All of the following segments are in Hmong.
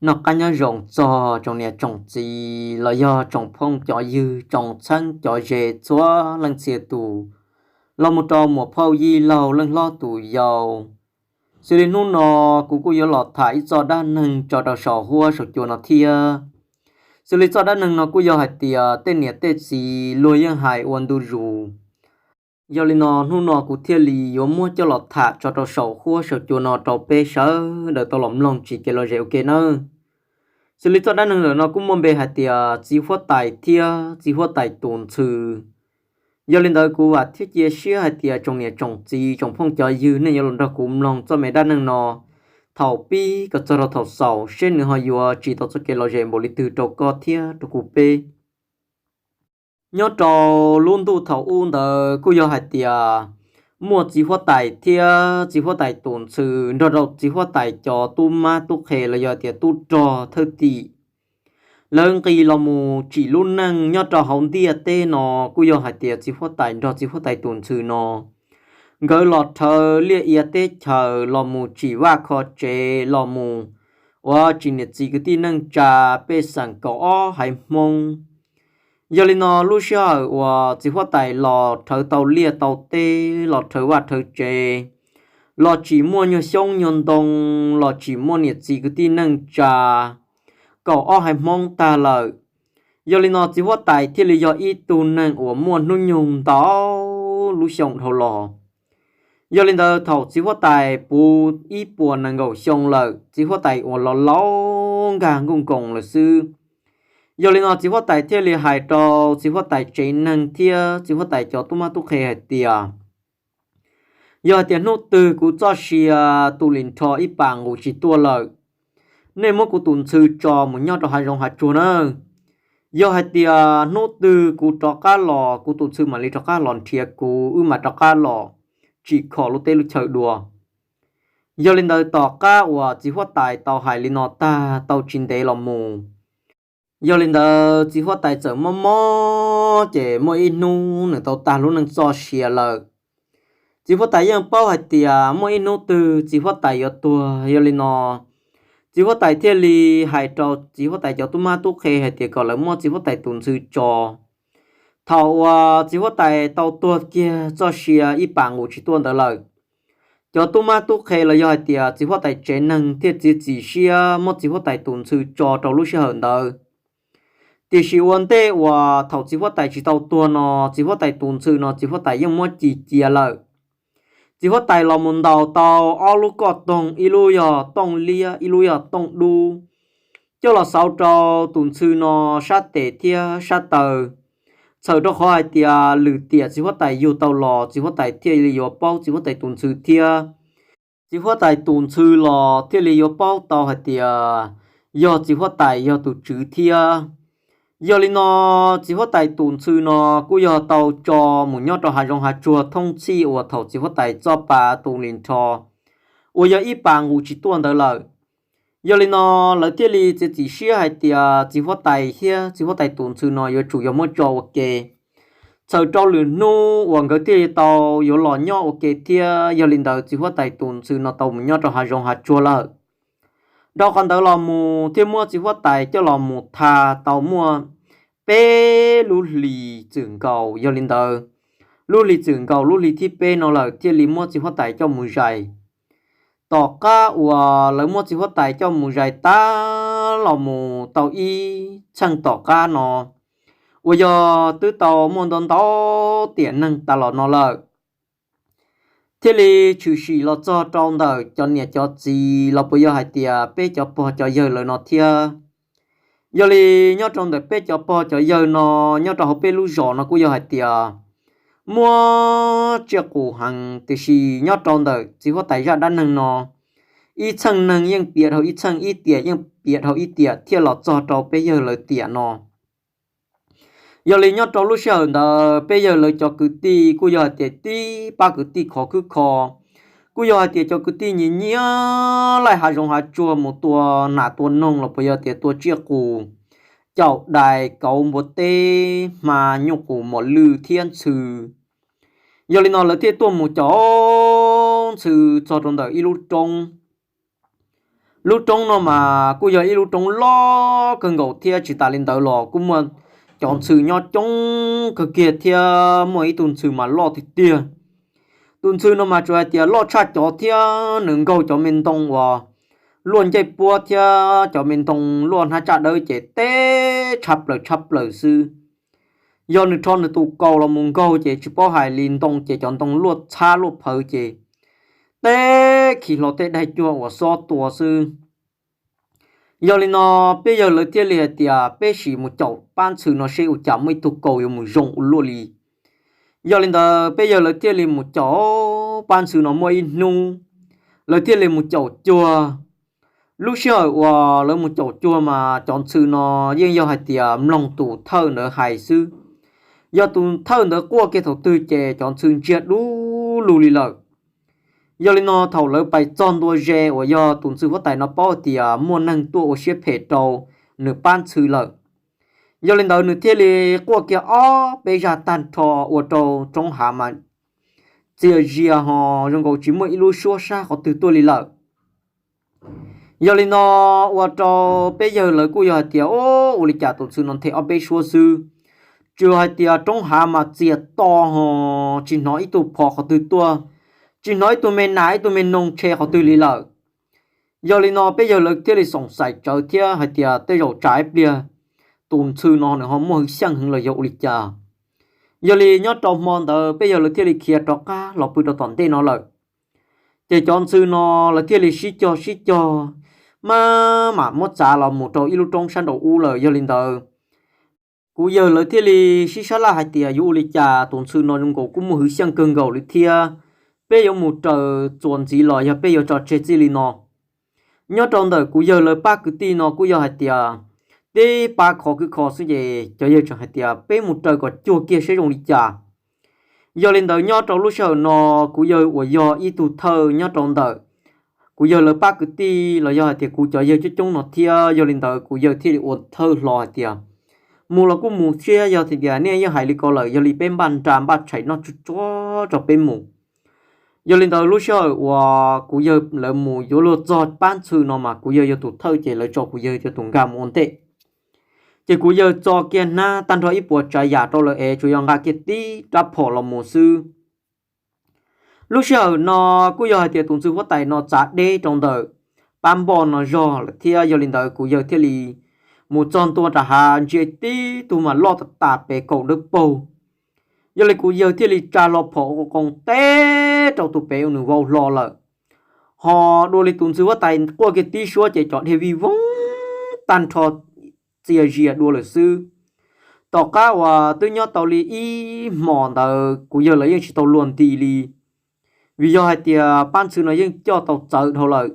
Noj qab nyob zoo txog tsoom niam tsoom txiv los yog tsoom phooj cov ywg, tsoom txheeb cov ze txhua leej txhia tus, los mus rau muam phauj yij laug leej hlob tus yau. Xws li hnub no kuv kuj yuav los tham ib txoj dab neeg tso rau saum huab saum cua no thiab. Xws li txoj dab neeg no kuj yog hais tias tej niam tej txiv luag yeej hais ua ntu zus. Yog li no hnub no kuv thiaj li yuav muab coj los tham tso rau saum huab saum cua no rau peb sawv daws tau los mloog tsis kev lom zem ua ke nawb. Xws li txoj dab neeg ntawm no kuj muaj npe hais tias txiv huab tais thiab txiv huab tais tus ntxhw. Yog li ntawd kuv vam thiab cia siab hais tias tsoom niam tsoom txiv, tsoom phooj cov ywg nej yuav los nrog kuv mloog txoj me dab neeg no thaum pib kom txog rau thaum xaus seb nws ho yuav tsim tau txoj kev lom zem npaum li twg rau koj thiab rau kuv peb. Nyob rau lub ntuj thaum ub ntawd kuj yog hais tias muaj txiv huab tais thiab txiv huab tais tus ntxhw nrog rau txiv huab tais cov tub mab tub qhe los yog tias tub rog thwj tim. Lawv nqis los mus tsim lub neej nyob rau hauv ntiaj teb no, kuj yog hais tias txiv huab tais nrog txiv huab tais tus ntxhw no, nkawd los rhawv liaj ia teb chaws los mus tsim vaj kho tsev los mus ua tsim niam txiv kwv tij neej tsa pej xeem kaum ob haiv Hmoob. Yog li no lub sij hawm uas txiv huab tais los rhawv tau liaj tau teb, los rhawv vaj rhawv tsev, los tsim muaj nyuag xyoob nyuag ntoo, los tsim muaj niam txiv kwv tij neej tsa kaum ob haiv Hmoob tag lawm. Yog li no txiv huab tais thiaj li yog ib tug neeg uas muaj hnub nyoog ntau lub xyoo dhau los. Yog li ntawd thaum txiv huab tais puv ib puas nees nkaum xyoo lawm, txiv huab tais uas los laus nkag nkuj nkoos lawm xwb. Yog li no txiv huab tais thiaj li hais rau txiv huab tais tsev neeg thiab txiv huab tais cov tub mab tub qhe hais tias, yog hais tias hnub twg kuv txoj sia tu li nrho ib pas nqus tsis tuaj lawm, nej muab kuv tus ntxhw tso mus nyob rau hav zoov hav tsuag nawb. Yog hais tias hnub twg kuv rov qab los, kuv tus ntxhw mam li rov qab los nrhiav kuv, wb mam rov qab los tsim khom lub teb lub chaw dua. Yog li ntawd tom qab uas txiv huab tais tau hais li no tag tau tsis ntev los mus, yog li ntawd txiv huab tais txawm mob mob ces muaj ib hnub nws tau tag lub neej txoj sia lawm. Txiv huab tais yeej paub hais tias muaj ib hnub twg txiv huab tais yuav tuag, yog li no txiv huab tais thiaj li hais rau txiv huab tais cov tub mab tub qhe hais tias kom lawv muab txiv huab tais tus ntxhw tso. Thaum uas txiv huab tais tau tuag kiag txoj sia ib pas nqus tsis tuaj ntawd lawm, cov tub mab tub qhe los yog hais tias txiv huab tais tsev neeg thiaj txiav txim siab muab txiv huab tais tus ntxhw tso rau lub sij hawm ntawd. Tiam sis ua ntej uas thaum txiv huab tais tsis tau tuag no, txiv huab tais tus ntxhw no txiv huab tais yeej muab ci cia lawm. Txiv huab tais los mus ntaus tau ob lub koj toog, ib lub yog tooj liab, ib lub yog tooj dub, coj los xauv rau tus ntxhw no sab tes thiab sab taw, txhawm rau qhov hais tias lwm tiam txiv huab tais yug tau los txiv huab tais thiaj li yuav paub txiv huab tais tus ntxhw thiab. Txiv huab tais tus ntxhw los thiaj li yuav paub tau hais tias yog txiv huab tais yog tus tswv thiab. Yog li no txiv huab tais tus ntxhw no kuj yog tau tso mus nyob rau hav zoov hav tsuag thoob txhij uas thaum txiv huab tais txoj pa tu li nrho uas yog ib pas nqus tsis tuaj ntawd lawm. Yog li no lawv thiaj li txiav txim siab hais tias txiv huab tais thiab txiv huab tais tus ntxhw no yuav tsum yog muab tso ua ke, txhawm rau lwm hnub uas nkawd thiaj li tau yuav los nyob ua ke thiab. Yog li ntawd txiv huab tais tus ntxhw no tau mus nyob rau hav zoov hav tsuag lawm. Dhau qhov ntawd los mus thiaj muab txiv huab tais coj los mus tha tau muaj peb lub hlis txwm nkaus. Yog li ntawd lub hlis txwm nkaus lub hli thib peb no lawm thiaj li muab txiv huab tais coj mus zais. Tom qab uas lawv muab txiv huab tais coj mus zais tag los mus tau ib txheej tom qab no, uas yog twb tau muaj ntau ntau tiam neeg tas los no lawm, thiaj li tshwm sim los txog rau ntawm cov niam cov txiv los puas yog hais tias peb cov pog cov yawg lawv no thiab. Yog li nyob rau ntawm peb cov pog cov yawg no, nyob rau hauv peb lub zos no kuj yog hais tias muaj tsiaj qus heev, tiam sis nyob rau ntawm txiv huab tais zaj dab neeg no, ib txheej neeg yeej piav dhau ib txheej, ib tiam yeej piav dhau ib tiam thiaj los txog rau peb yawg lawv tiam no. Yog li nyob rau lub sij hawm ntawd peb yawg lawv cov kwv tij kuj yog hais tias tib pab kwv tij khov khwb kho, kuj yog hais tias cov kwv tij nyiam nyiam laij hav zoov hav tsuag mus tua nas tua noog los puas yog tias tua tsiaj qus, caum dais kauv npua teb hma nyuj qus mos lwj thiab ntxhw. Yog li no lawv thiaj tuaj mus caum ntxhw txog rau ntawm ib lub roob. Lub roob no mas kuj yog ib lub roob loj kawg nkaus thiab tsis tas li ntawd los kuj muaj cov ntxhw nyob coob kawg kiag thiab muaj ib tug ntxhw mas loj tiag tiag. Tus ntxhw no mas tsuas hais tias loj tshaj cov thiab nws nkaug cov me ntoo uas luaj ncej puab thiab cov me ntoo luaj hnab tsaj dawb ces teb tshaj plaws tshaj plaws xwb. Yog nws rho nws tus kaus los mus nkaug ces tsis paub hais li ntoo ces cov ntoo luaj txhab luaj phawv ces teb khi hlo tej daig cuag uas xob tua xwb. Yog li no peb yawg lawv thiaj li hais tias peb sim mus caum pab ntxhw no seb ua cas muaj ib tug kaus yuav mus zoo ua luaj li. Yog li ntawd peb yawg lawv thiaj li mus caum pab ntxhw no muaj ib hnub, lawv thiaj li mus caum cuag. Lub sij hawm uas lawv mus caum cuag mas cov ntxhw no yeej yog hais tias mloog tus thawj ntawd hais xwb. Yog tus thawj ntawd quaj kiag thaum twg ces cov ntxhw ntsiag dub lug li lawm. Yog li no thaum lawv pais txog ntua ze uas yog tus ntxhw huab tais no paub tias muaj neeg tuaj ua siab phem rau nws pab ntxhw lawm, yog li ntawd nws thiaj li quaj kiag ob peb zaj tag nrho ua rau roob hav mas txias zias ho zoo nkaus tsis muaj ib lub suab sab qhov twg tuaj li lawm. Yog li no ua rau peb yawg lawv kuj yog hais tias, o, ua li cas tus ntxhw no nthe ob peb suab xwb, tsuas hais tias roob hav mas txias to ho tsis hnov ib tug phom qhov twg tuaj, tsis hnov ib tug me nas ib tug me noog tshe qhov twg li lawm. Yog li no peb yawg lawv thiaj li xoom xaim tsawv thiab hais tias tej zaum tsam ib pliag tus ntxhw no nws ho muaj hwv xyeej heev los yog ua li cas. Yog li nyob rau hmo ntawd peb yawg lawv thiaj li khiav rov qab los pw rau tom ntej no lawm. Ces cov ntxhw no lawv thiaj li sib cog sib cog, maj mam muab txav los mus rau ib lub roob sab nraum ub lawm. Yog li ntawd kuv yawg lawv thiaj li sib sab laj hais tias yuav ua li cas, tus ntxhw no zoo nkaus kuj muaj hwv xyeej kawg nkaus li thiab, peb yuav mus raws txuas ntxiv los yog peb yuav tso tseg txij li no. Nyob rau ntawm kuv yawg lawv pab kwv tij no kuj yog hais tias tib pab khov kwb kho xwb ces cov yawg tseem hais tias peb mus raws kom cuag kiag seb zoo li cas. Yog li ntawd nyob rau lub sij hawm no kuv yawg uas yog ib tug thawj nyob rau ntawm kuv yawg lawv pab kwv tij los yog hais tias kuv cov yawg coob coob no thiab, yog li ntawd kuv yawg thiaj li ua thawj hlo hais tias mus los kuj mus thiab, yog hais tias nej yeej hais li ko lawm yog li peb npaj nra npaj tshais noj tsuag tsuag rau peb mus. Yog li ntawd lub sij hawm uas kuv yawg lawv mus yuav luag txog pab ntxhw no mas kuv yawg yog tus thawj ces lawv tso kuv yawg yog tus nkag mus ua ntej. Ces kuv yawg txo kiag hnab tag nrho ib puas tsav yam rau lawv es tsuas yog nqa kiag tib rab phom los mus xwb. Lub sij hawm no kuj yog hais tias tus ntxhw huab tais no txav deb rau ntawm pab npoj no zog lawm thiab, yog li ntawd kuv yawg thiaj li mus txog ntua rau hav ntsia tib tug mas loj tas tas pes kaum dawb paug. Yog li kuv yawg thiaj li tsa hlo phom ua qoo teb rau tus pem uas nws vau hlo lawm. Ho dua li tus ntxhw huab tais quaj kiag tib suab ces cov dhia vij voog tag nrho txias zias dua lawm xwb. Tom qab uas twb nyob tau li ib hmos ntawd kuv yawg lawv yeej tsis tau luag nti li, vim yog hais tias pab ntxhw no yeej coj tau txawv dhau lawm.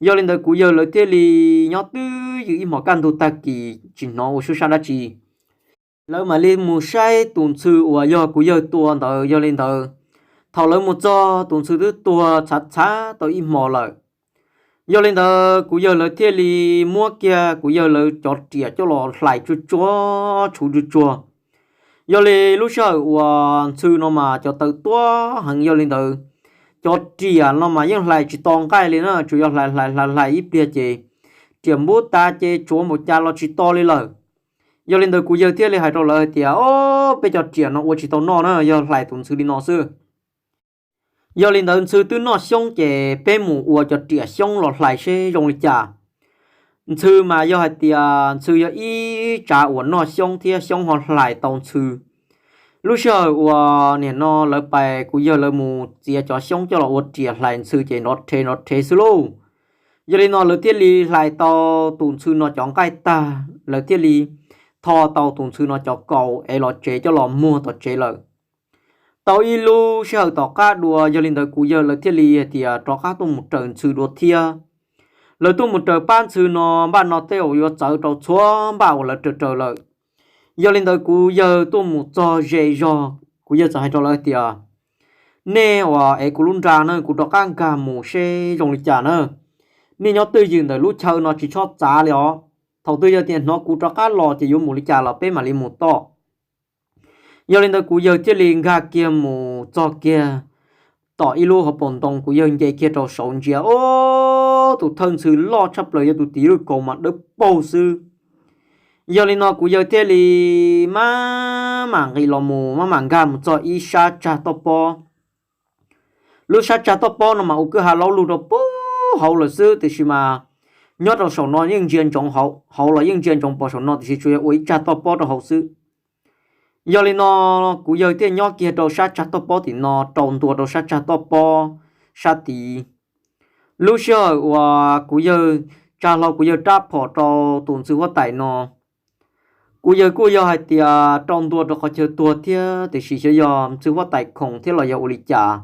Yog li ntawd kuv yawg lawv thiaj li nyob twj ywm ib hmos kaj ntug tag kis tsis hnov ua suab sab dab tsi. Lawv mam li mus saib tus ntxhw uas yog kuv yawg tua ntawd. Yog li ntawd thaum lawv mus txog tus ntxhw twb tuag txhav txhav tau ib hmo lawm. Yog li ntawd kuv yawg lawv thiaj li muab kiag kuv yawg lawv cov riam coj los hlais tsuag tsuag tshuv tsuag tsuag. Yog li lub sij hawm uas ntxhw no mas cov taw tuab heev, yog li ntawd cov riam no mas yeej hlais tsis to nqaij li na, tsuas yog hlais hlais hlais hlais ib pliag ces riam npub tas ces tsuav npaum cas los tsis to li lawm. Yog li ntawd kuv yawg thiaj li hais rau lawv hais tias, o, peb cov riam no ua tsis tau noj na, yog hlais tus ntxhw li no xwb. Yog li ntawd ntxhw twb noj xyoob ces peb mus ua cov riam xyoob los hlais seb zoo li cas. Ntxhw mas yog hais tias ntxhw yog ib tsav uas noj xyoob thiab xyoob ho hlais tau ntxhw. Lub sij hawm uas nim no lawv pais kuv yawg lawv mus txiav cov xyoob coj los ua riam hlais ntxhw ces nrov rhe nrov rhe xwb lauj. Yog li no lawv thiaj li hlais tau tus ntxhw no cov nqaij tag, lawv thiaj li tho tau tus ntxhw no cov kaus es los tsev coj los muag tom tsev lawm. Tau ib lub sij hawm tom qab dua, yog li ntawd kuv yawg lawv thiaj li hais tias rov qab tuaj mus raws ntxhw dua thiab. Lawv tuaj mus raws pab ntxhw no npaj no tej uas yuav txawv rau txhua npaj uas lawv raws raws lawm. Yog li ntawd kuv yawg tuaj mus txog ze zog, kuv yawg txawm hais rau lawv tias, nej uas ev kuv lub nra na, kuv rov qab nkag mus seb zoo li cas na. Nej nyob twj ywm ntawm lub chaw no tsis txhob txav li os. Thaum twg yog tias hnov kuv rov qab los ces yuav mus li cas los peb mam li mus tom. Yog li ntawd kuv yawg thiaj li nkag kiag mus txog kiag tom ib lub hauv paus ntoo, kuv yawg nce kiag rau saud ntsia, o, tus thawj ntxhw loj tshaj plaws yog tus tiv lwj kaus mas dawb paug xwb. Yog li no kuv yawg thiaj li maj mam nqis los mus, maj mam nkag mus txog ib sab tsag toj pob. Lub sab tsag toj pob no mas ua kwj ha laub lug rau pub hauv lawm xwb, tiam sis mas nyob rau saum no yeej ntsia ntsoov, hauv los yeej ntsia ntsoov pom saum no, tiam sis tsuas yog ua ib tsag toj pob rau hauv xwb. Yog li no kuv yawg thiaj nyob kiag rau sab tsag toj pob tim no, rau ntua rau sab tsag toj pob sab tid. Lub sij hawm uas kuv yawg tsa hlo kuv yawg rab phom rau tus ntxhw huab tais no, kuv yawg kuj yog hais tias rau ntua rau qhov chaw tuag thiab, tiam sis xyov yog ntxhw huab tais khoom thiab los yog ua li cas,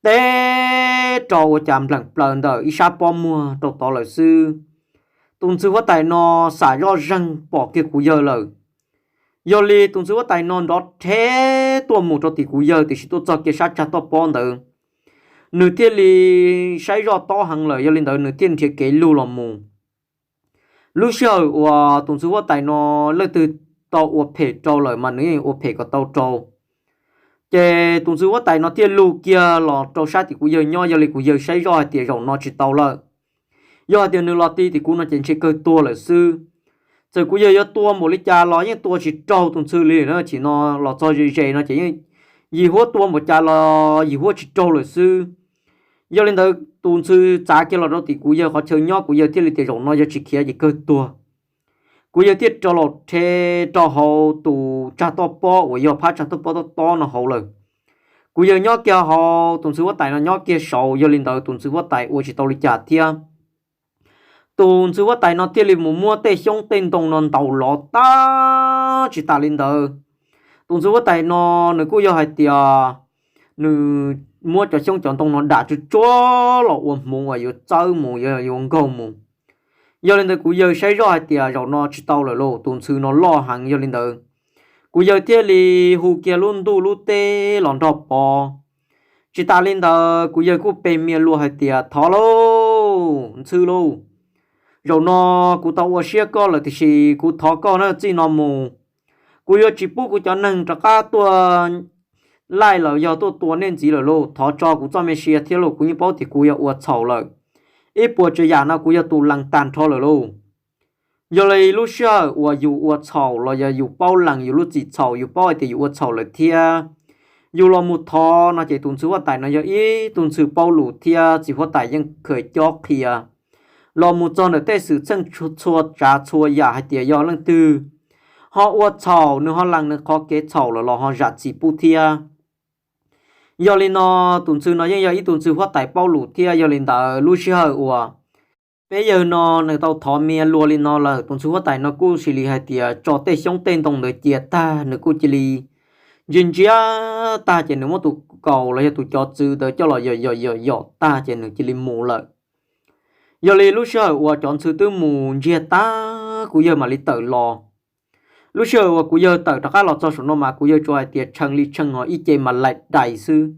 teb rau ua cas npleem plaws ntawm ib sab pob muag rau tod lawm xwb. Tus ntxhw huab tais no xam zoj zeeg pom kiag kuv yawg lawm. Yog li tus ntxhw huab tais no nrov rhe tuaj mus rau tim kuv yawg, tiam sis tuaj txog kiag sab tsag toj pob ntawd, nws thiaj li saib zoj tob heev lawm, yog li ntawd nws thiaj nrhiav kev lug los mus. Lub sij hawm uas tus ntxhw huab tais no leej twg tau ua phem rau lawm mas nws yeej ua phem kom tau rau. Ces tus ntxhw huab tais no thiaj lug kiag los rau sab tim kuv yawg nyob, yog li kuv yawg saib zoj hais tias zaum no tsis tau lawm. Yog hais tias nws los ti tim kuv no ces ntshe kawg tuag lawm xwb. Txawm kuv yawg yuav tua npaum li cas los yeej tua tsis raug tus ntxhw li na, chim no los txog ze ze no ces yim huab tua npaum cas los yim huab tsis raug lawm xwb. Yog li ntawd tus ntxhw txav kiag los rau tim kuv yawg qhov chaw nyob, kuv yawg thiaj li tias zaum no yog tsis khiav ces kawg tuag. Kuv yawg thiaj rov los rhe rau hauv tus tsag toj pob uas yog phab tsag toj pob tob tob no hauv lawm. Kuv yawg nyob kiag hauv, tus ntxhw huab tais no nyob kiag saud, yog li ntawd tus ntxhw huab tais ua tsis tau li cas thiab. Tus ntxhw huab tais no thiaj li mus muab tej xyoob tej ntoo no ntaus lov tag. Tsis tas li ntawd, tus ntxhw huab tais no nws kuj yog hais tias nws muab cov xyoob cov ntoo no dam tsuag tsuag los ua hmoov uas yuav txawb mus, yuav nkaug mus. Yog li ntawd kuv yawg saib zoj hais tias zaum no tsis tau lawm lauj, tus ntxhw no loj heev. Yog li ntawd kuv yawg thiaj li hu kiag lub ntuj lub teb los nrog pov. Tsis tas li ntawd kuv yawg kuj pe mias luas hais tias thov lauj ntxhw lauj, zaum no kuv tau ua siab koj lawm tiam sis kuv thov koj na, txij no mus kuv yuav tsis pub kuv cov neeg rov qab tuaj laij los yog tuaj tua nej ntxiv lawm lauj. Thov tso kuv txoj me sia thiab lauj, kuv yeej paub tias kuv yog ua txhaum lawm. Ib puas tsav yam no kuv yog tus lees tag nrho lawm lauj. Yog li lub sij hawm uas yus ua txhaum los yog yus paub lees yus lub txim txhaum, yus paub hais tias yus ua txhaum lawm thiab yus los mus thov no ces tus ntxhw huab tais no yog ib tug ntxhw paub lus thiab txiv huab tais yeej khaws cob qhia los mus txog ntawm tej xwm txheej txhua tsav txhua yam hais tias yog leej twg ho ua txhaum nws ho lees nws qhov kev txhaum lawm los ho zam txim pub thiab. Yog li no tus ntxhw no yeej yog ib tug ntxhw huab tais paub lus thiab. Yog li ntawd lub sij hawm uas peb yawg no nws tau thov mias luas li no lawm, tus ntxhw huab tais no kuj cia li hais tias tso tej xyoob tej ntoo ntawd cia tag, nws kuj cia li ntsia ntsia tag ces nws muab tus kaus los yog tus cov txwv ntawd coj los yom yom yom yom tag ces nws cia li mus lawm. Yog li lub sij hawm uas cov ntxhw twb mus ntsiag tag kuv yawg mam li tawm los. Lub sij hawm uas kuv yawg tawm rov qab los txog saum no mas kuv yawg tsuas hais tias tshee li tshee ho ib ce mas laim dais xwb.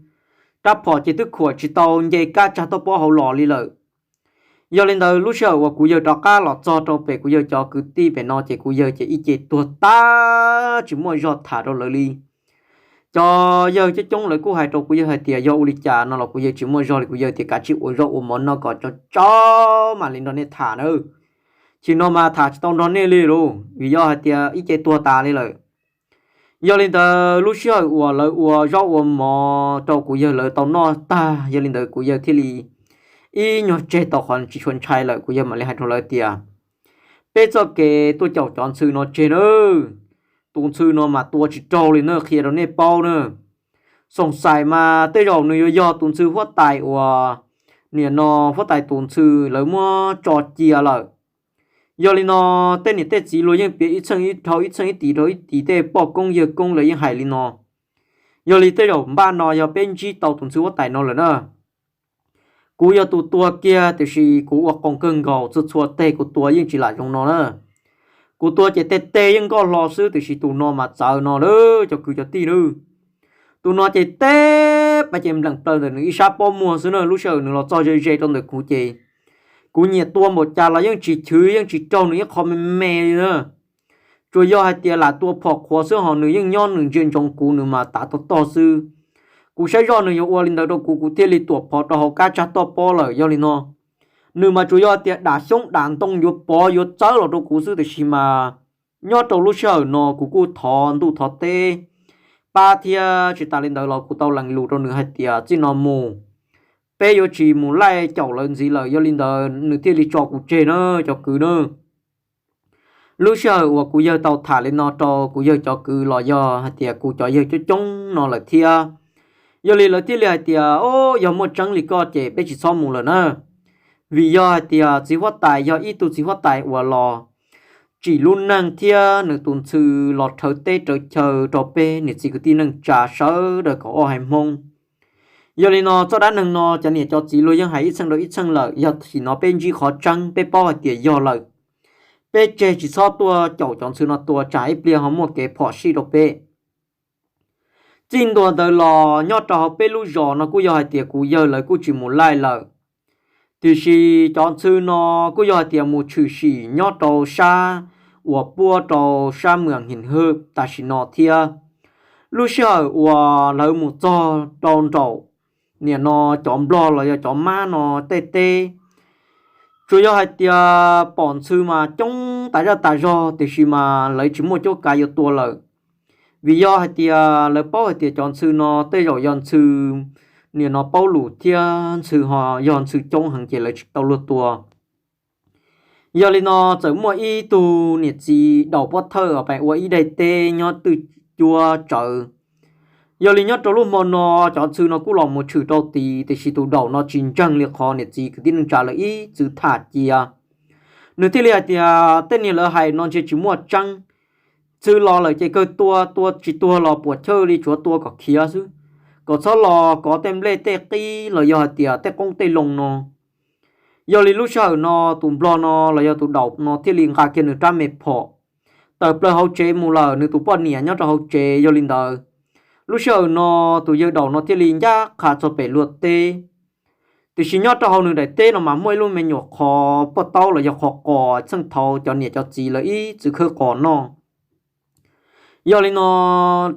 Rab phom ces twb khuam tsis tau nce kab tsag toj pob hauv los li lawm. Yog li ntawd lub sij hawm uas kuv yawg rov qab los txog rau pem kuv yawg cov kwv tij pem no ces kuv yawg ces ib ce tuag tag tsis muaj zog tham rau lawv li. Cov yawg coob coob lawv kuj hais rau kuv yawg hais tias yog ua li cas no los kuv yawg tsis muaj zog li, kuv yawg tias kav tsij ua zaub ua mov noj kom tsau tsau mam li nrog nej tham nawb. Chim no mas tham tsis tau nrog nej li lauj, vim yog hais tias ib ce tuag tas li lawm. Yog li ntawd lub sij hawm uas lawv ua zaub ua mov rau kuv yawg lawv tau noj tag, yog li ntawd kuv yawg thiaj li ib nyuag tseg tau qhov tsis tshua ntshai lawm, kuv yawg mam li hais rau lawv tias peb txoj kev tuaj caum cov ntxhw no tseg nawb. Tus ntxhw no mas tua tsis raug li na, qhia rau nej paub na. Xoom xais mas tej zaum nws yuav yog tus ntxhw huab tais uas nim no huab tais tus ntxhw lawv muab tso cia lawm. Yog li no tej niam tej txiv luag yeej piav ib txheej ib dhau ib txheej ib tis dhau ib tis, tej poj koob yawg koob lawv yeej hais li no. Yog li tej zaum npaj no yog peb ntsib tau tus ntxhw huab tais no lawm na. Kuv yog tus tua kiag tiam sis kuv ua qoos kawg nkaus, txhua txhua teg kuv tua yeej tsis lam zoo no na. Kuv tua ces tej teg yeej nkoj hlo xwb, tiam sis tus no mas txawv no lawm cov kwv cov tij nawb. Tus no ces teb pas ces npleem plaws ntawm nws ib sab pob muag xwb na. Lub sij hawm nws los txog ze ze rau ntawm kuv ces kuv nyiam tua npaum cas los yeej tsis chwv yeej tsis raug nws ib qho me me li na. Tsuas yog hais tias lam tua phom qhuav xwb ho nws yeej nyob nws ntsia ntsoov kuv, nws mas tav tog tog xwb. Kuv saib zoj nws yuav ua li ntawd rau kuv, kuv thiaj li tuam phov rau hauv kab tsag toj pob lawm. Yog li no Nws mas tsuas yog tias dam xyoob dam ntoo yuav pov yuav txawb los rau kuv xwb, tiam sis mas nyob rau lub sij hawm no kuv kuj thov ntuj thov teb pab thiab. Tsis tas li ntawd los kuv tau lees lus rau nws hais tias txij no mus peb yuav tsis mus laij caum lawv ntxiv lawm, yog li ntawd nws thiaj li tso kuv tseg na, cov kwv na. Lub sij hawm uas kuv yawg tau tham li no rau kuv yawg cov kwv los yog hais tias kuv cov yawg coob coob no lawm thiab. Yog li lawv thiaj li hais tias, o, yog muaj tseeb li koj ces peb tsis txhob mus lawm na. Vim yog hais tias txiv huab tais yog ib tug txiv huab tais uas los tsim lub neej thiab nws tus ntxhw los rhawv teb rhawv chaw rau peb niam txiv kwv tij neej tsa sawv daws kaum ob haiv Hmoob. Yog li no txoj dab neeg no cov niam cov txiv luag yeej hais ib txheej rau ib txheej lawm, yog thaum no peb ntsib qhov tseeb peb paub hais tias yog lawm, peb tseg tsis txhob tuaj caum cov ntxhw no tua tsam ib pliag ho muaj kev phom sij rau peb. Txij ntua ntawd los nyob rau hauv peb lub zos no kuj yog hais tias kuv yawg lawv kuj tsis mus laij lawm, tiam sis cov ntxhw no kuj yog hais tias mus tshwm sim nyob rau sab uas puab rau sab Mws Him Hwj tam sim no thiab. Lub sij hawm uas lawv mus txog rau nraum niam no cov nplog los yog cov mab no tej teb, tsuas yog hais tias pom ntxhw mas coob tas zaj tas zog, tiam sis mas lawv tsis muaj cuab kav yuav tua lawm. Vim yog hais tias lawv paub hais tias cov ntxhw no tej zaum yog ntxhw niam no paub lus thiab ntxhw ho yog ntxhw coob heev ces lawv tsis tau luag tua. Yog li no txawm muaj ib tug niam txiv daus pob thawj pais ua ib daim teb nyob twj cuab tsawv. Yog li nyob rau lub hmo no cov ntxhw no kuj los mus tshwm rau tid, tiam sis tus daus no tsis ntseeg li qhov niam txiv kwv tij neej tsa lawv ib txwm tham cia. Nws thiaj li hais tias tej niag lawv hais no ntshe tsis muaj tseeb. Ntxhw los lawm ces kawg tua, tua tsis tuag los puas chawj li, tsuav tua kom khiav xwb, kom txhob los kov tej nplej tej qib los yog hais tias tej qoob tej loo no. Yog li lub sij hawm no tus nplog no los yog tus daus no thiaj li nqa kiag nws rab me phom tawm plaws hauv tsev mus lawm, nws tus poj niam nyob rau hauv tsev. Yog li ntawd lub sij hawm no tus yawg daus no thiaj li ncaj qha txog pem luag teb. Tiam sis nyob rau hauv nws daim teb no mas muaj ib lub me nyuam qhov paj taub los yog qhov qos txheej thaud cov niam cov txiv lawv ib txwm khawb qos noj. Yog li no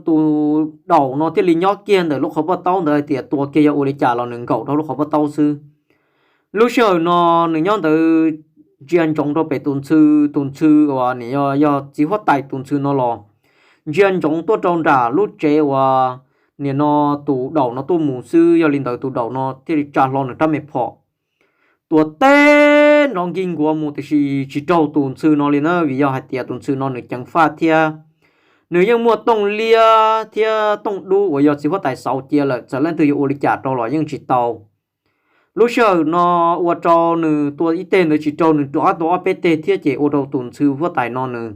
tus daus no thiaj li nyob kiag ntawm lub qhov paj taub ntawd hais tias tua kiag yog ua li cas los nws nkaum rau lub qhov paj taub xwb. Lub sij hawm no nws nyob ntawd ntsia ntsoov rau pem tus ntxhw, tus ntxhw uas nim no yog txiv huab tais tus ntxhw no los ntsia ntsoov tuaj rau nram lub tsev uas nim no tus daus no tuaj mus xwb. Yog li ntawd tus daus no thiaj li tsa hlo nws rab me phom tua teb nrov nkig nkuav mus, tiam sis tsis raug tus ntxhw no li na, vim yog hais tias tus ntxhw no nws ceev faj thiab nws yeej muaj tooj liab thiab tooj dub uas yog txiv huab tais xauv cia lawm, txawm leej twg yuav ua li cas rau los yeej tsis tau. Lub sij hawm no ua rau nws tua ib teg ntawd tsis raug, nws rov qab tua ob peb teg thiab ces ua rau tus ntxhw huab tais no nws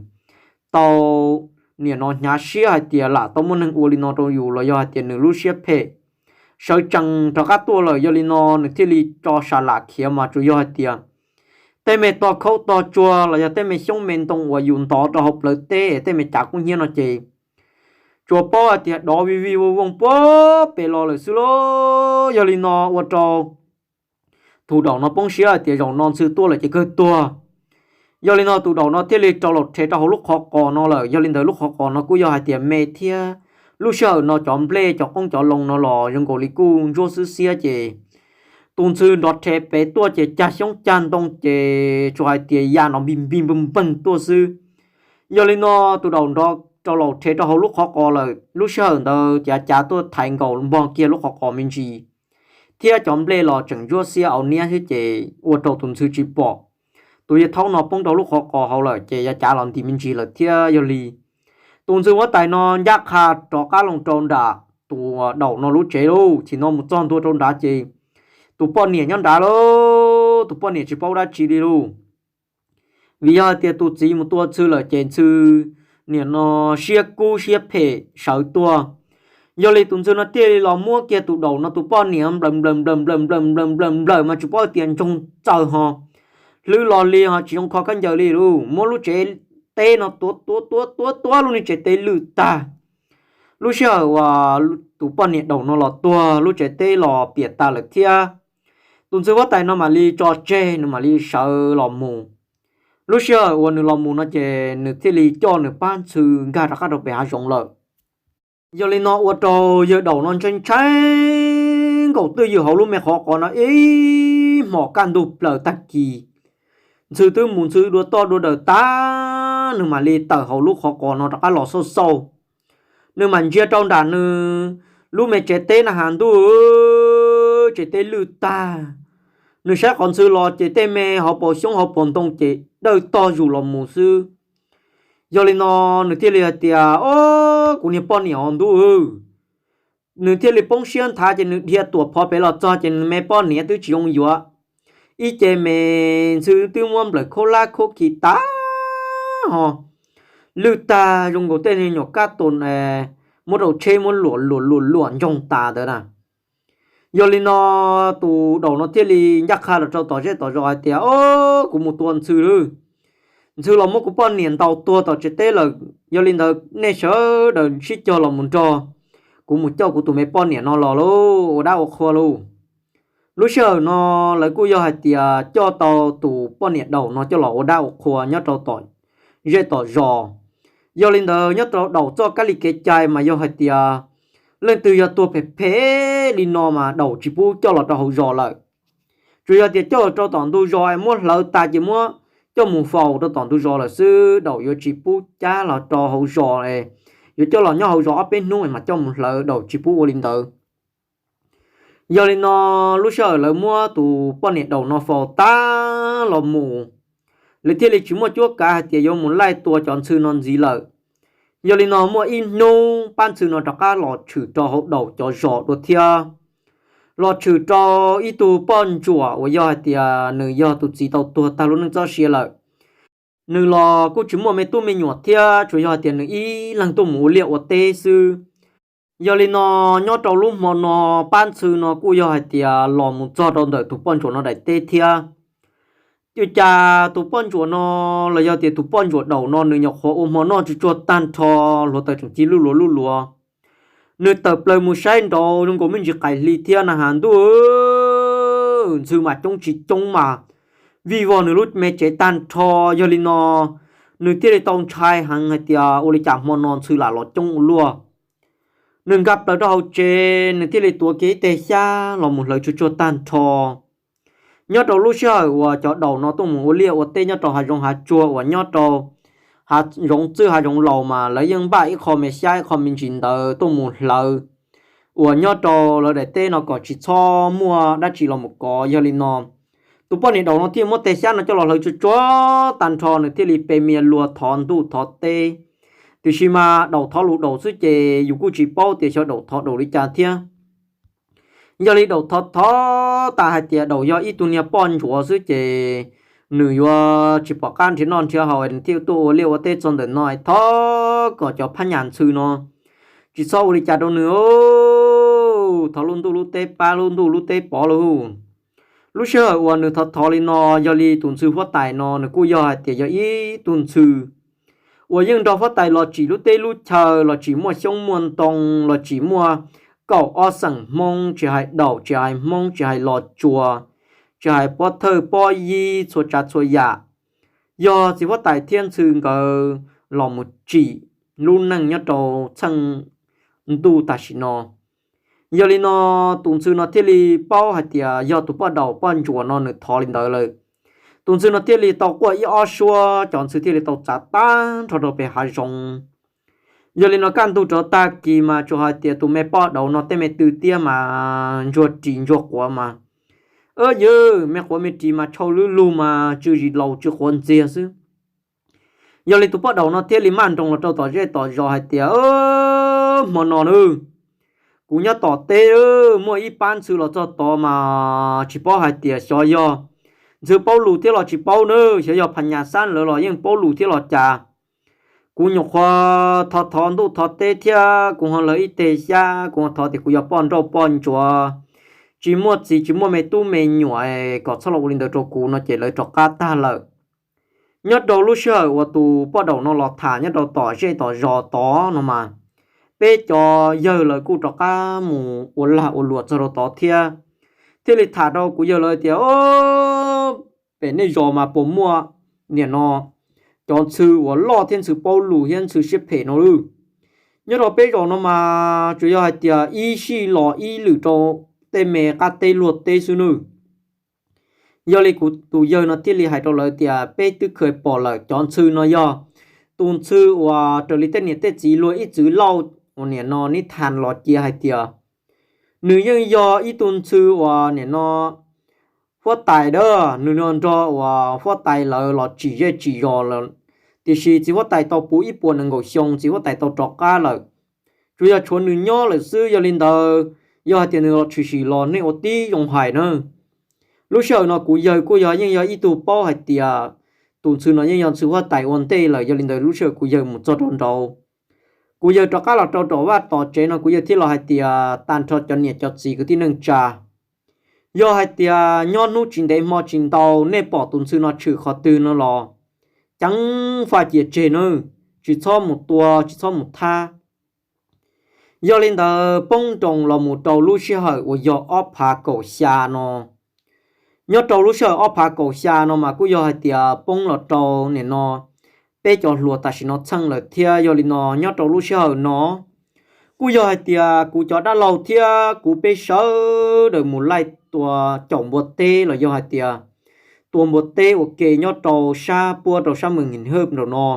tau nim no hnyav siab hais tias lam tau muaj neeg ua li no rau yus los yog hais tias nws lub siab phem sawv tsees rov qab tuaj lawm. Yog li no nws thiaj li tso sam lam khiav mas tsuas yog hais tias tej me tog khaub tog tsuag los yog tej me xyoob me ntoo uas yus ntov rau hauv plawv teb, tej me cav kub hnyiab no ces tsuas paub hais tias dov vij vij vooj vooj puag pem los lawm xwb lauj. Yog li no ua rau tus daus no poob siab hais tias zaum no ntxhw tuaj lawm ces kawg tuag. Yog li no tus daus no thiaj li rau laus rhe rau hauv lub qhov qos no lawm. Yog li ntawd lub qhov qos no kuj yog hais tias me thiab lub sij hawm no cov nplej cov qoob cov loo no los zoo nkaus li kuj ntsuab xwb xiab ces tus ntxhw nrov rhe pem tuaj ces cag xyoob cag ntoo ces tsuas hais tias ya no npig npig npeeg npeeg tuaj xwb. Yog li no tus daus nrov rau laus rhe rau hauv lub qhov qos lawm, lub sij hawm ntawd cav cav tuaj thaiv nkaus npog kiag lub qhov qos me ntsis thiab cov nplej los tseem ntsuab xiab au niab thiab ces ua rau tus ntxhw tsis pom. Tus yawg thaub no poob rau lub qhov qos hauv lawm ces yav cav los nti me ntsis lawm thiab. Yog li tus ntxhw huab tais no ncaj qha rov qab loo rau nram tus daus no lub tsev lauj. Thaum no mus txog ntua rau nrad ces tus poj niam nyob nrad lauj, tus poj niam tsis paub dab tsi li lauj. Vim yog hais tias tus txiv mus tua ntxhw lawm ces ntxhw nim no siab kub siab phem sawv tuaj. Yog li tus ntxhw no thiaj li los muab kiag tus daus no tus poj niam nplawm nplawm nplawm nplawm nplawm nplawm nplawm nplawm mas tsis paub tias ntsoog txaws ho hlwb los li ho tsis zoo kho khaub ncaws li lauj. Muab lub tsev teb no tuav tuav tuav tuav tuav lub niag tsev teb lwj tag. Lub sij hawm uas tus poj niam daus no los tuag lub tsev teb los piam tas lawm thiab. Tus ntxhw huab tais no mam li tso tseg, nws mam li sawv los mus. Lub sij hawm uas nws los mus no ces nws thiaj li coj nws pab ntxhw nkag rov qab rau pem hav zoov lawm. Yog li no ua rau yawg daus no ntshai ntshai nkaus twj ywm hauv lub me qhov qos no ib hmos kaj ntug plaws tag kis. Ntxhw twb mus ntxhw dua toj dua daws tag, nws mam li tawm hauv lub qhov qos no rov qab los xauj xauj. Nws mam ntsia rau nram nws lub me tsev teb na has ntuj, tsev teb lwj tag. Nws saib qhov ntxhw los ces tej me hauv paus xyoob hauv paus ntoo ces dawj tog zus los mus xwb. Yog li no nws thiaj li hais tias, Ob, kuv niag poj niam os ntuj. Nws thiaj li poob siab nthav ces nws dhia tuam phov pem los txog ces nws me poj niam twb tsis zoo yuav. Ib ce me ntxhw twb muab nplawm khaub lab khaub khi tag ho lwj tag zoo nkaus tej nyuam kab tus muab rau tsheb muab luam luam luam luam ntsoog tas ntawd na. Yog li no tus daum no thiaj li ncaj qha los rau tom zej tom zos hais tias, Ob, kuv mus tua ntxhw lawm. Ntxhw los muab kuv poj niam ntaus tuag tom tsev teb lawm. Yog li ntawd nej sawv daws sib cog los mus nrog kuv mus coj kuv tus me poj niam no los lauj, ua dab ua qhua lauj. Lub sij hawm no lawv kuj yog hais tias coj tau tus poj niam daum no coj los ua dab ua qhua nyob rau tom zej tom zos. Yog li ntawd nyob rau daum txoj kab li kev cai mas yog hais tias leej twg yog tuag phem phem li no mas daum tsis pub coj los rau hauv zos lawm. Tsuas yog tias coj los rau tom ntug zos es muab hlawv tas ces muab coj mus faus rau tom ntug zos lawm xwb, daum yuav tsis pub cab los rau hauv zos, yuav coj los nyob hauv zos ob peb hnub mas coj mus hlawv, daum tsis pub ua li ntawd. Yog li no lub sij hawm lawv muab tus poj niam daum no faus tag los mus, lawv thiaj li tsis muaj cuab kav hais tias yuav mus laij tua cov ntxhw no ntxiv lawm. Yog li no muaj ib hnub pab ntxhw no rov qab los tshwm rau hauv daum cov zos dua thiab. Los tshwm rau ib tug poj ntsuam uas yog hais tias nws yog tus txiv tau tuag tag lub neej txoj sia lawm. Nws los kuj tsis muaj me tub me nyuam thiab, tsuas yog hais tias nws ib leeg tuaj mus ua liaj ua teb xwb. Yog li no nyob rau lub hmo no pab ntxhw no kuj yog hais tias los mus txog rau ntawm tus poj ntsuam no daim teb thiab. Ua cas tus poj ntsuam no los yog tias tus poj ntsuam daum no nws nyuam qhuav ua hmo noj tsuag tsuag tag nrho, hluav taws tseem ci luj luav luj luav. Nws tawm plaws mus saib nraud zoo nkaus me ntsis qaim hli thiab na has ntuj, ntxhw mas coob tsis coob mas vij vog nws lub me tsev tag nrho. Yog li no nws thiaj li tau ntshai heev hais tias ua li cas hmo no ntxhw lam los coob ua luaj. Nws nkag plaws rau hauv tsev, nws thiaj li tuav kiag ib teg xyab los mus hlawv tsuag tsuag tag nrho. Nyob rau lub sij hawm uas cov daum no tuaj mus ua liaj ua teb nyob rau hav zoov hav tsuag uas nyob rau hav zoov txwj hav zoov laus mas lawv yeej npaj ib qho me xyab ib qho me ntsis ntawd tuaj mus hlawv uas nyob rau lawv daim teb no kom tsis txhob muaj dab tsi los mus kov. Yog li no tus poj niam daum no thiaj muab teg xyab no coj los hlawv tsuag tsuag tag nrho, nws thiaj li pe mias luag thov ntuj thov teb. Tiam sis mas daum thov lus daum xwb ces yus kuj tsis paub tias xyov daum thov daum li cas thiab. Yog li daum thov thov tas hais tias daum yog ib tug niag poj ntsuam xwb ces nws yuav tsis pom qab nrhiav noj nrhiav haus, nws thiaj tuaj ua liaj ua teb txog ntawm no, thov kom cov phab nyas ntxhw no tsis txhob ua li cas rau nws. Thov lub ntuj lub teb pab, lub ntuj lub teb pov lauj. Lub sij hawm uas nws thov thov li no, yog li tus ntxhw huab tais no nws kuj yog hais tias yog ib tug ntxhw uas yeej nrog huab tais los tsim lub teb lub chaw, los tsim muaj xyoob muaj ntoo, los tsim muaj kaum ob xeem Hmoob, tsis hais daum tsis hais Hmoob tsis hais Los Tsuas, tsis hais Pob Thawj Pob Yib txhua tsav txhua yam. Yog txiv huab tais thiab ntxhw nkawd los mus tsim lub neej nyob rau txheej ntuj tam sim no. Yog li no tus ntxhw no thiaj li paub hais tias yog tus poj daum poj ntsuam no nws thov li ntawd lawm. Tus ntxhw no thiaj li tau quaj ib ob suab, cov ntxhw thiaj li tau txav tag nrho rau pem hav zoov. Yog li no kaj ntug rov tag kis mas tsuas hais tias tus me poj daum no tej me tw tiab mas ntsuag ris ntsuag quav mas, yog me quav me ris mas tshau lwb lug mas tsw zis laus tsw quav ntxiag xwb. Yog li tus poj daum no thiaj li maj nroos los rau tom zej tom zos hais tias, Hmo no na, kuv nyob tom teb muaj ib pab ntxhw los txog tod mas tsis paub hais tias xyov yog ntxhw paub lus thiab los tsis paub na, xyov yog phas nyas xab lawv los yeej paub lus thiab los cas. Kuv nyuam qhuav thov thov ntuj thov teb thiab kuv ho hlawv ib teg xyab, kuv ho thov tias kuv yog poj nrauj poj ntsuam, tsis muaj txiv tsis muaj me tub me nyuam, kom txhob los ua li ntawd rau kuv no ces lawv rov qab tag lawm. Nyob rau lub sij hawm uas tus poj daum no los tham nyob rau tom zej tom zos tod no mas, peb cov yawg lawv kuj rov qab mus ua lag ua luam txog rau tod thiab, thiaj li tham rau kuv yawg lawv tias, Pem nej zos mas puas muaj niam no cov ntxhw uas loj thiab ntxhw paub lus thiab ntxhw siab phem no lawm? Nyob rau peb zos no mas tsuas yog hais tias ib sij los ib lwm rau tej me qab teb luag teb xwb nawb. Yog li kuv tus yawg no thiaj li hais rau lawv tias peb twb khaws pom lawm, cov ntxhw no yog tus ntxhw uas raws li tej niam tej txiv luag ib txwm lauj uas niam no nib thas los cia hais tias nws yeej yog ib tug ntxhw uas niam no huab tais dab, nws no nrog uas huab tais lawv los tsim zej tsim zos lawm, tiam sis txiv huab tais tau puv ib puas nees nkaum xyoo, txiv huab tais tau rov qab lawm. Tsuas yog tshuav nws nyob lawm xwb, yog li ntawd yog hais tias nws los tshwm sim los nej ua tib zoo hais na. Lub sij hawm no kuv yawg kuj yog yeej yog ib tug paub hais tias tus ntxhw no yeej yog ntxhw huab tais ua ntej lawm, yog li ntawd lub sij hawm kuv yawg mus txog rau nraud, kuv yawg rov qab los rau tom vaj tom tsev no kuv yawg thiaj los hais tias tag nrho cov niam cov txiv kwv tij neej tsa, yog hais tias nyob hnub tsis ntev hmo tsis ntau nej pom tus ntxhw no tshwm qhov twg no los ceev faj cia tseg nawb, tsis txhob mus tua tsis txhob mus thab. Yog li ntawd poob nroos los mus rau lub sij hawm uas yog ob phav kaum xya no, nyob rau lub sij hawm ob phav kaum xya no mas kuj yog hais tias poob los rau nim no peb cov hluas tam sim no txheej lawm thiab. Yog li no nyob rau lub sij hawm no kuj yog hais tias kuv cov dab laug thiab kuv peb sawv daws mus laij tua caum npua teb los yog hais tias tua npua teb ua ke nyob rau sab puab rau sab moos him hawj nraum no.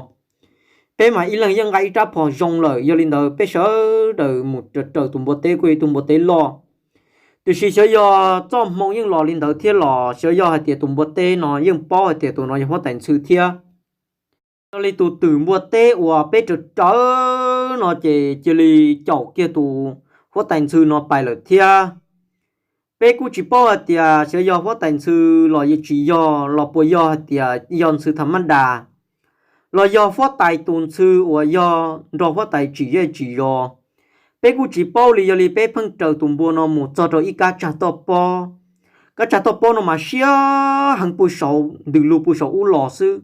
Peb mas ib leeg yeej nqa ib rab phom zoo lawm, yog li ntawd peb sawv daws mus raws tus npua teb kuj yog ib tug npua teb loj. Tiam sis xyov yog txoj hmoo yeej los li ntawd thiab los xyov yog hais tias tus npua teb no yeej paub hais tias tus no yog huab tais ntxhw thiab. Yog li tus twm npua teb uas peb raws raws no ces cia li caum kiag tus huab tais ntxhw no pais lawm thiab. Peb kuj tsis paub hais tias xyov yog huab tais ntxhw los yeej tsis yog los puas yog hais tias yog ntxhw tham mab das los yog huab tais tus ntxhw uas yog nrog huab tais tsim zej tsim zos. Peb kuj tsis paub li, yog li peb pheej raws tus npua no mus txog rau ib kab tsag toj pob. Kab tsag toj pob no mas siab heev, pw saud ntws lug pw saum ub los xwb.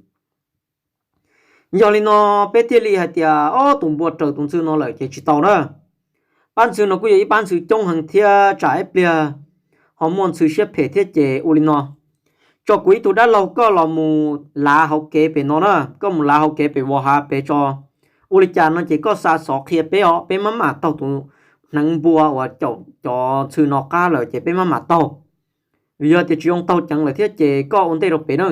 Yog li no peb thiaj li hais tias ob tus npua raws tus ntxhw no lawm ces tsis tau na. Pab ntxhw no kuj yog ib pab ntxhw coob heev thiab tsam ib pliag ho muaj ntxhw siab phem thiab ces ua li no, tso kuv ib tug dab laug koj los mus lav hauv kev pem no na, koj mus lav hauv kev pem vos hav pem tso. Ua li cas no ces koj xa xov qhia peb os, peb maj mam taug tus hneev npua uas caum cov ntxhw no qab lawm ces peb maj mam taug. Vim yog tias tsis zoo taug ceev lawm thiab ces koj ua ntej rau pem na.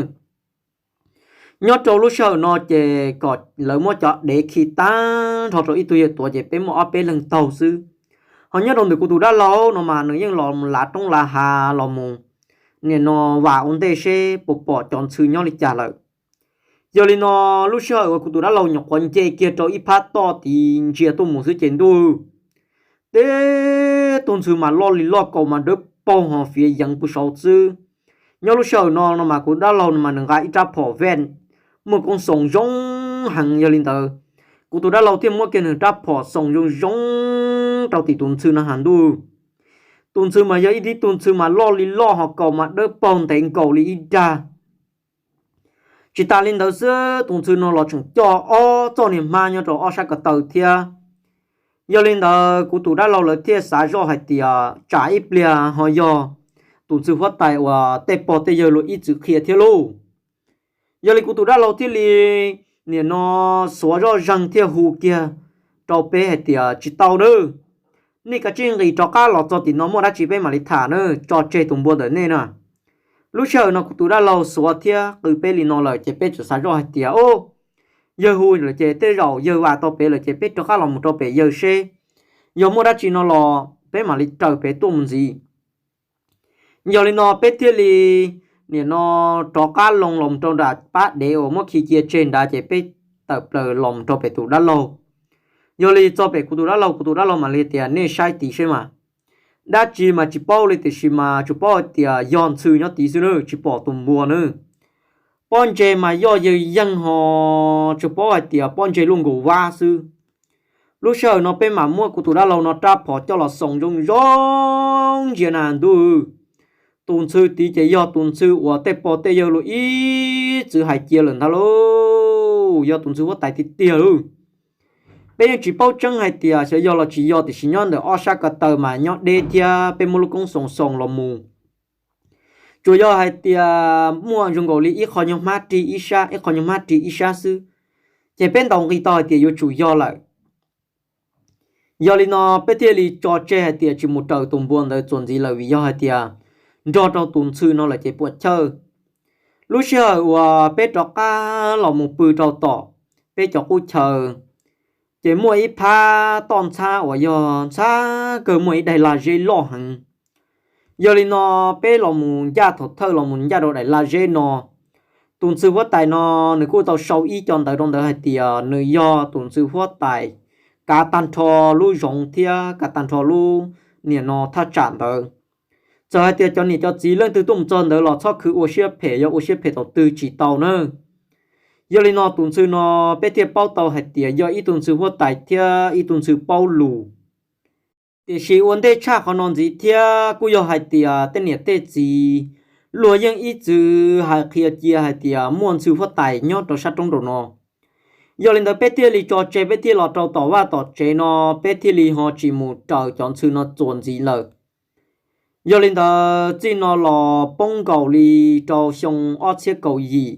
Nyob rau lub sij hawm no ces kom lawv muab cov dev khi tag nrho rau ib tug yawg tuav ces peb muaj ob peb leeg taug xwb. Ho nyob rau ntawm kuv tus dab laug no mas nws yeej los lav roob lav hav los mus nim no vam ua ntej seb puas pom cov ntxhw nyob li cas lawm. Yog li no lub sij hawm uas kuv tus dab laug nyuam qhuav nce kiag rau ib phab toj tid ntsia tuaj mus xwb ces ntuj, teb tug ntxhw mas loj li loj, kaus mas dawb paug ho fiav yeev pw saud xwb. Nyob lub sij hawm no no mas kuv dab laug no mas nws nqa ib rab phom vej muaj koob xoos zoo heev, yog li ntawd kuv tus dab laug thiaj muab kiag nws rab phom xoos zoo zoo rau tim tus ntxhw no has ntuj. Tus ntxhw mas yog ib tib tug ntxhw mas loj li loj ho kaus mas dawb paug ntev nkaus li ib dag. Tsis tas li ntawd xwb, tus ntxhw no los tseem coj ob txoj niag hmab nyob rau ob sab ko taw thiab. Yog li ntawd kuv tus dab laug lawv thiaj xav zoj hais tias tsam ib pliag ho yog tus ntxhw huab tais uas tej pog tej yawg luag ib txwm qhia thiab lauj. Yog li kuv tus dab laug thiaj li nim no xuav zoj zeeg thiaj hu kiag rau peb hais tias tsis tau nawb, nej kav tsij nqis rov qab los txog tim no muaj dab tsi peb mam li tham na, tso tseg tus npua ntawm nej na. Lub sij hawm no kuv tus dab laug xuav thiab qw peb li no lawm ces peb txawm xav zoj hais tias o, yawg hu lawm ces tej zaum yawg vam tau pem lawm ces peb rov qab los mus rau pem yawg seb yog muaj dab tsi no los peb mam li raws pem tuaj mus ntxiv. Yog li no peb thiaj li nim no rov qab loo los rau nram pab dev uas muab khi cia tseg nrad ces peb tawm plaws los rau pem tus dab laug. Yog li txog pem kuv tus dab laug, kuv tus dab laug mam li tias nej saib tid seb mas. Dab tsi mas tsis paub li tiam sis mas tsuas paub hais tias yog ntxhw nyob tid xwb na, tsis pom tus npua na. Pob ntseg mas yoj yawg yeeg ho tsuas paub hais tias pob ntseg luj nkaus vab xwb. Lub sij hawm no peb mam muab kuv tus dab laug no rab phom coj los xoos zoo zoo ntsia na ntuj, tus ntxhw tid ces yog tus ntxhw uas tej pog tej yawg luag ib txwm hais cia lawm ntag lauj, yog tus ntxhw huab tais tiag tiag lauj. Peb yeej tsis paub tseeb hais tias xyov yog los tsis yog tiam sis nyob ntawm ob sab ko taw mas nyob deb thiab peb muab lub koob xoos xoos los mus tsuas yog hais tias muaj zoo nkaus li ib qho nyuag hmab rig ib sab, ib qho nyuag hmab rig ib sab xwb, ces peb ntaus nqi tau hais tias yuav tsum yog lawm. Yog li no peb thiaj li tso tseg hais tias tsis mus raws tus npua ntawd txuas ntxiv lawm vim yog hais tias nrog rau tus ntxhw no lawm ces puas chawj. Lub sij hawm uas peb rov qab los mus pw rau tom peb cov qub chaw, ces muaj ib phab toj ntxhab uas yog ntxhab kawg muaj ib daim laj zeb loj heev. Yog li no peb los mus ncaj thaum thawj los mus ncaj rau daim laj zeb no, tus ntxhw huab tais no nws kuj tau sau ib co ntawv rau ntawd hais tias nws yog tus ntxhw huab tais kav tag nrho lub zoov thiab kav tag nrho lub niam no thaj tsam ntawd. Txawm hais tias cov niam cov txiv leej twg tuaj mus txog ntawd los txhob khwv ua siab phem, yog ua siab phem tau twg tsis tau na. Yog li no tus ntxhw no peb thiaj paub tau hais tias yog ib tug ntxhw huab tais thiab ib tug ntxhw paub lus. Tiam sis ua ntej tshaj qhov no ntxiv thiab kuj yog hais tias tej niam tej txiv luag yeej ib txwm hais qhia cia hais tias muaj ntxhw huab tais nyob rau sab roob nraum no. Yog li ntawd peb thiaj li tso tseg, peb thiaj los rau tom vaj tom tsev no, peb thiaj li ho tsis mus raws cov ntxhw no txuas ntxiv lawm. Yog li ntawd txij no los poob nkaus li rau xyoo ob txhiab kaum yim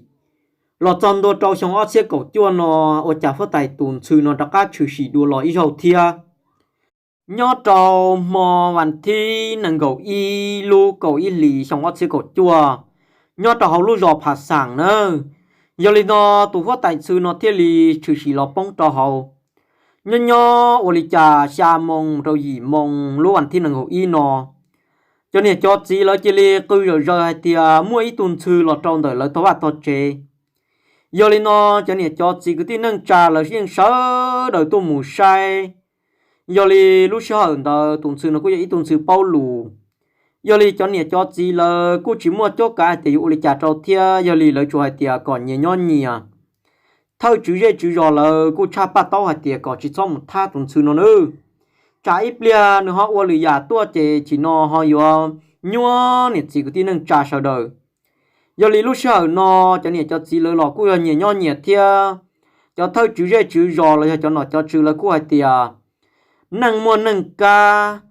los txog ntua rau xyoo ob txhiab kaum cuaj no, ua cas huab tais tus ntxhw no rov qab tshwm sim dua los ib zaug thiab. Nyob rau hmo vas thib nees nkaum ib lub kaum ib hlis xyoo ob txhiab kaum cuaj, nyob rau hauv lub zos Pha Xaas na. Yog li no tus huab tais ntxhw no thiaj li tshwm sim los poob rau hauv. Nyob nyob ua li cas xya moo rau yim moo lub vas thib nees nkaum ib no, cov niam cov txiv lawv cia li qw zom zaws hais tias muaj ib tug ntxhw los rau ntawm lawv tog vaj tog tsev. Yog li no cov niam cov txiv kwv tij neej tsa lawv yeej sawv daws tuaj mus saib. Yog li lub sij hawm ntawd tus ntxhw no kuj yog ib tug ntxhw paub lus. Yog li cov niam cov txiv lawv kuj tsis muaj cuab kav hais tias yuav ua li cas rau thiab, yog li lawv tsuas hais tias kom nyias nyob nyias. Thawj tswv zej tswv zos lawv kuj tshaj paj taub hais tias kom tsis txhob mus thab tus ntxhw no nawb, tsam ib pliag nws ho ua lwm yam tuaj ces chim no ho yuav nyuaj niam txiv kwv tij neej tsa sawv daws. Yog li lub sij hawm no cov niam cov txiv lawv los kuj yog nyias nyob nyias thiab. Cov thawj tswv zej tswv zos los yog cov nom cov tswv lawv kuj hais tias neej muaj neej kab,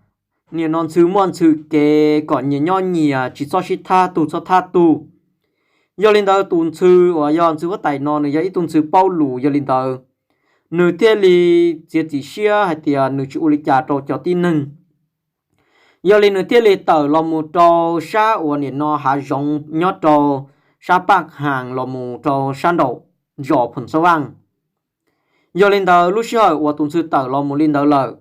niam no ntxhw muaj ntxhw kev, kom nyias nyob nyias tsis txhob sib thab tug txhob thab tug. Yog li ntawd tus ntxhw uas yog ntxhw huab tais no nws yog ib tug ntxhw paub lus, yog li ntawd nws thiaj li txiav txim siab hais tias nws tsis ua li cas rau cov tib neeg. Yog li nws thiaj li tawm los mus rau sab uas nim no hav zoov nyob rau sab Paj Haas los mus rau sab nraum zos Phoos Xab Vaaj. Yog li ntawd lub sij hawm uas tus ntxhw tawm los mus li ntawd lawm,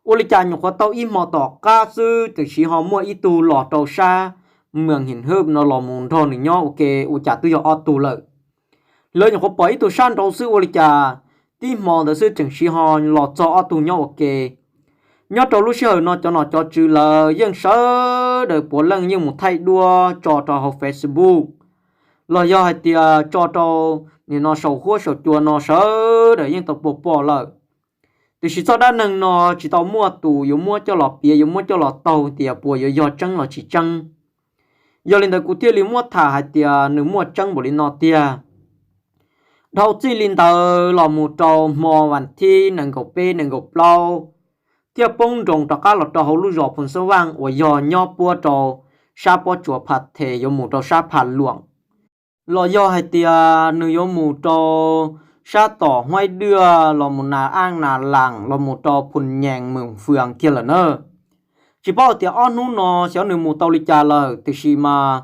ua li cas nyuam qhuav tau ib hmo tom qab xwb tiam sis ho muaj ib tug los rau sab Mees Him Hwb no los mus nrog nws nyob ua ke, ua cas twb yog ob tug lawm. Lawv nyuam qhuav pom ib tug sab nraud xwb, ua li cas tib hmo ntawd xwb tseem siv ho los txog ob tug nyob ua ke. Nyob rau lub sij hawm no cov nom cov tswv lawv yeej sawv daws puav leej yeej mus thaij duab tso rau hauv Facebook los yog hais tias tso rau nim no saum huab saum cua no sawv daws yeej tau pom pom lawm. Tiam sis txoj dab neeg no tsis tau muaj tus yuav muab coj los piav, yuav muab coj los taug tias puas yuav yog tseeb los tsis tseeb. Yog li ntawd kuv thiaj li muab tham hais tias nws muaj tseeb npaum li no tiag. Dhau txij li ntawd los mus rau hmo vas thib nees nkaum peb nees nkaum plaub, thiaj poob nroos rov qab los rau hauv lub zos Phoos Xab Vaaj uas yog nyob puab rau sab pob tsuas Pha Them yuav mus rau sab Pha Luam. Los yog hais tias nws yuav mus rau sab tom Huaib Dwaj los mus Nas Aj Nas Laas los mus rau Phoos Nyees Mees Fwv kiag lawm na. Tsis paub tias ob hnub no xyov nws mus tau li cas lawm, tiam sis mas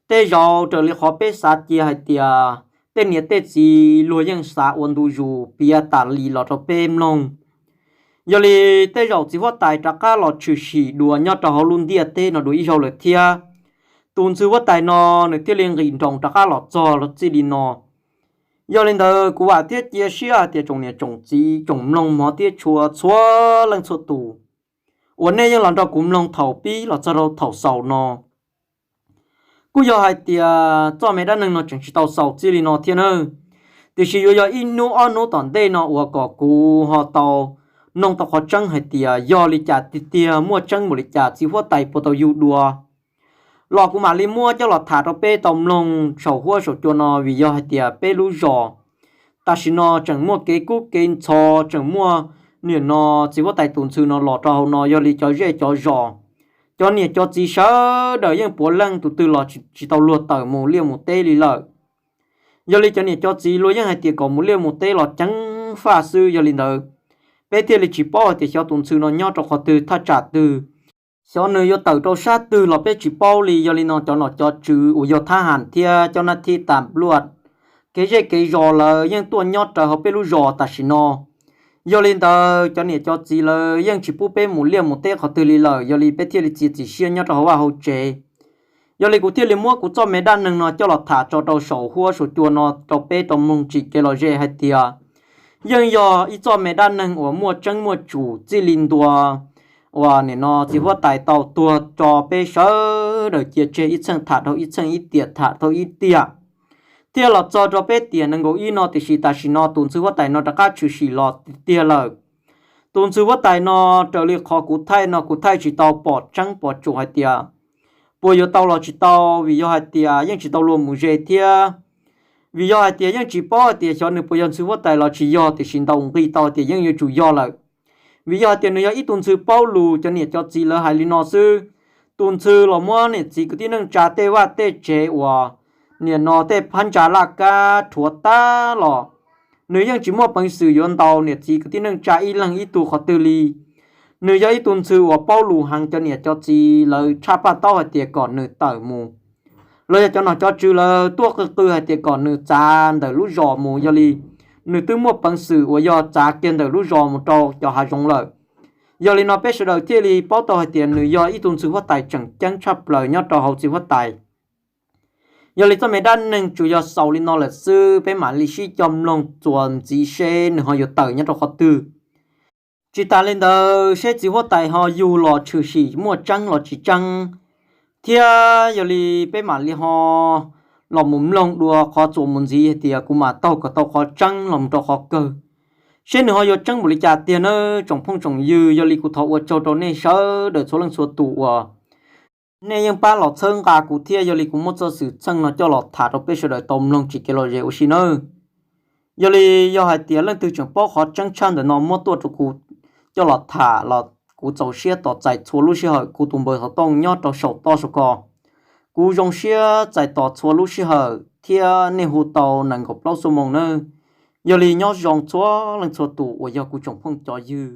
tej zaum raws li qhov peb xav cia hais tias tej niam tej txiv luag yeej xav ua ntu zus piav tas li los rau peb mloog. Yog li tej zaum txiv huab tais rov qab los tshwm sim dua nyob rau hauv lub ntiaj teb no dua ib zaug lawm thiab. Tus ntxhw huab tais no nws thiaj li nqis nroos rov qab los txog txij li no. Yog li ntawd kuv vam thiab cia siab hais tias tsoom niam tsoom txiv tsoom mloog hmov thiab tshua txhua leej txhua tus uas nej yeej los nrog kuv mloog thaum pib los txog rau thaum xaus no, kuj yog hais tias txoj me dab neeg no tseem tsis tau xaus txij li no thiab nawb. Tiam sis yuav yog ib hnub ob hnub tom ntej no uas kom kuv ho tau noog tau qhov tseeb hais tias yog li cas tiag tiag, muaj tseeb npaum li cas, txiv huab tais puas tau yug dua los kuv mam li muab coj los tham rau peb tau mloog saum huab saum cua no, vim yog hais tias peb lub zos tam sim no tseem muaj kev kub kev ntxhov, tseem muaj niam no txiv huab tais tus ntxhw no los rau hauv no, yog li cov zej cov zos, cov niam cov txiv sawv daws yeej puav leej tus twg los tsis tau luag tawm mus liaj mus teb li lawm. Yog li cov niam cov txiv luag yeej hais tias kom mus liaj mus teb los ceev faj xwb, yog li ntawd peb thiaj li tsis paub hais tias xyov tus ntxhw no nyob rau qhov twg thaj tsam twg. Xyov nws yuav tawm rau sab twg los peb tsis paub li. Yog li no cov nom cov tswv uas yog thab ham thiab cov nab thib tas npluaj kev zej kev zos lawv yeej tuaj nyob rawv hauv peb lub zos tam sim no. Yog li ntawd cov niam cov txiv lawv yeej tsis pub peb mus liaj mus teb qhov twg li lawm, yog li peb thiaj li txiav txim siab nyob rau hauv vaj hauv tsev. Yog li kuv thiaj li muab kuv txoj me dab neeg no coj los tham tso rau saum huab saum cua no rau peb tau mloog tsim kev lom zem hais tias yeej yog ib txoj me dab neeg uas muaj tseeb muaj tsum txij li ntua uas nim no txiv huab tais tau tuag tso peb sawv daws cia tseg ib txheej tham dhau ib txheej, ib tiam tham dhau ib tiam, thiaj los txog rau peb tiam nees nkaum ib no, tiam sis tam sim no tus ntxhw huab tais no rov qab tshwm sim los tiag lawm. Tus ntxhw huab tais no raws li qhov kuv thaij no kuv thaij tsis tau pom tseeb pom tsum hais tias puas yuav tau los tsis tau, vim yog hais tias yeej tsis tau luag mus ze thiab. Vim yog hais tias yeej tsis paub hais tias xyov nws puas yog ntxhw huab tais los tsis yog, tiam sis ntaus nqi tau hais tias yeej yuav tsum yog lawm. Vim yog hais tias nws yog ib tug ntxhw paub lus, cov niam cov txiv lawv hais li no xwb. Tus ntxhw los muab niam txiv kwv tij neej tsa tej vaj tej tsev uas nim no tej phab ntsa laj kab rhuav tag los, nws yeej tsis muaj peev xwm yuav ntaus niam txiv kwv tij neej tsa ib leeg ib tug qhov twg li. Nws yog ib tug ntxhw uas paub lus heev, cov niam cov txiv lawv tshaj paj taub hais tias kom nws tawm mus, los yog cov nom cov tswv lawv tuaj qw qw hais tias kom nws txav ntawm lub zos mus, yog li nws twb muaj peev xwm uas yog txav kiag ntawm lub zos mus rau cov hav zoov lawm. Yog li no peb sawv daws thiaj li paub tau hais tias nws yog ib tug ntxhw huab tais tseem ceeb tshaj plaws nyob rau hauv txiv huab tais. Yog li txoj me dab neeg tsuas yog xaus li no lawm xwb, peb mam li sib coj mloog txuas ntxiv seb nws ho yuav tawm nyob rau qhov twg. Tsis tas li ntawd seb txiv huab tais ho yug los tshwm sim muaj tseeb los tsis tseeb thiab. Yog li peb mam li ho los mus mloog dua qhov txuas mus ntxiv hais tias kuv mam taug kom tau qhov tseeb los mus rau qhov kawg, seb nws ho yuav tseeb npaum li cas tiag nawb tsoom phooj tsoom ywg. Yog li kuv thov ua tsaug rau nej sawv daws txhua leej txhua tus uas nej yeej pab los txhawb nqa kuv thiab. Yog li kuv muab txoj xwm txheej no coj los tham rau peb sawv daws tau mloog tsis kev lom zem ua si nawb. Yog li yog hais tias leej twg tseem paub qhov tseeb tshaj ntawm no muab tuaj rau kuv coj los tham los kuv txaus siab tos txais txhua lub sij hawm. Kuv tus npawb xov tooj nyob rau saum toj saum ko. Kuv zoo siab txais tos txhua lub sij hawm thiab nej hu tau nees nkaum plaub xuab moos nawb. Yog li nyob zoo txhua leej txhua tus uas yog kuv tsoom phooj cov ywg.